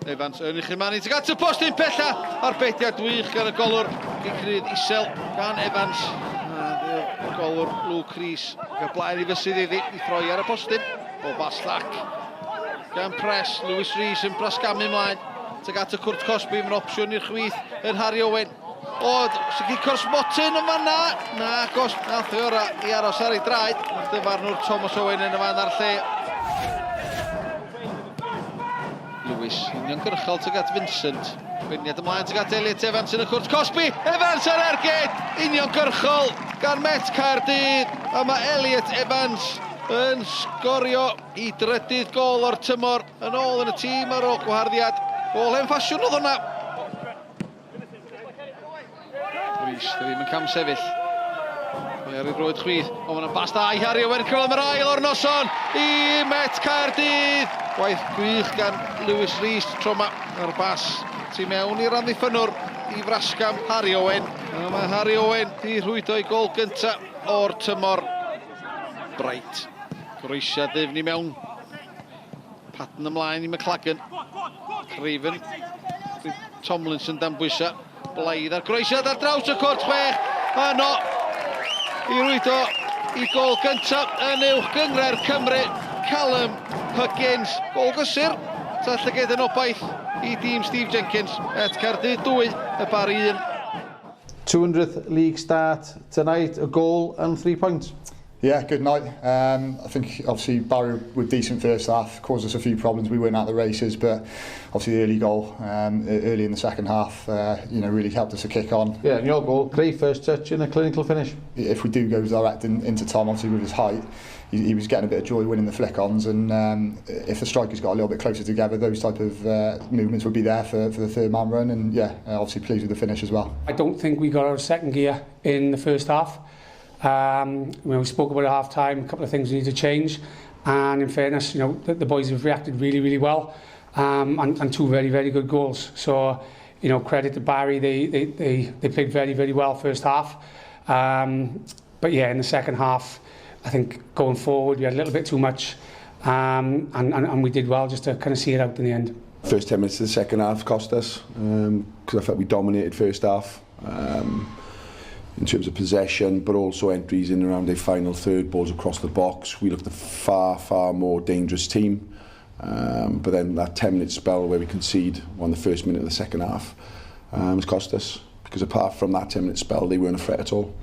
Evans yn uchel man i tuag at y postyn pella. Arbediad gwych gan y golwr. Gic rydd isel gan Evans. A golwr Luke Rees gael blaen i fysydd iddi i throi ar y postyn. O bas llac gan Press. Lewis Rees yn brasgamu ymlaen tuag at y cwrt cosbi. Mae'n opsiwn i'r chwith yn Harry Owen. O, sy'n gico'r smotyn yn fanna. Na, agos, nath ei ora i aros ar ei draed. Mae'r dyfarnwr Thomas Owen yn y fan a'r lle. Lewis, uniongyrchol tuag at Vincent. Beniad ymlaen tuag at Elliot Evans yn y cwrt cosbi. Evans ar ergyd! Uniongyrchol gan Met Caerdydd. A mae Elliot Evans yn sgorio i drydydd gol o'r tymor yn ôl yn y tîm ar ôl gwaharddiad. Gol hen ffasiwn oedd hwnna. Rhys ddim yn camsefyll. Mae ar ei droed chwith, ond mae'n bas da i Harry Owen cyrraedd yr ail o'r noson i Met Caerdydd. Gwaith gwych gan Lewis Rees tro yma ar bas tu mewn i'r amddiffynnwr i frasgam Harry Owen. A mae Harry Owen di rhwydo ei gol gyntaf o'r tymor. Bright. Groesiad ddyfn i mewn. Patton ymlaen i McLagan. Craven. Tomlinson dan bwysau. Blaidd ar groesiad ar draws y cwrt chwech. Yno i rwydo i gol gyntaf yn uwch gynghrair Cymru. Callum Huggins. Gol gysur. Ta llyged yn obaith i dîm Steve Jenkins. Et Caerdydd 2, y Barri 1. 200th league start tonight, a goal and 3 points. Yeah, good night. I think obviously Barry were decent first half, caused us a few problems. We weren't at the races, but obviously the early goal early in the second half, really helped us to kick on. Yeah, and your goal, great first touch and a clinical finish. If we do go direct into Tom, obviously with his height, he was getting a bit of joy winning the flick-ons, and if the strikers got a little bit closer together, those type of movements would be there for the third man run, and yeah, obviously pleased with the finish as well. I don't think we got our second gear in the first half. We spoke about at half time, a couple of things we need to change, and in fairness, the boys have reacted really, really well, and two very, very good goals. So, credit to Barry, they played very, very well first half. But yeah, in the second half, I think going forward we had a little bit too much, and we did well just to kind of see it out in the end. First 10 minutes of the second half cost us, because I felt we dominated first half. In terms of possession, but also entries in around a final third, balls across the box. We looked a far, far more dangerous team. But then that 10-minute spell where we concede on the first minute of the second half has cost us, because apart from that 10-minute spell, they weren't a threat at all.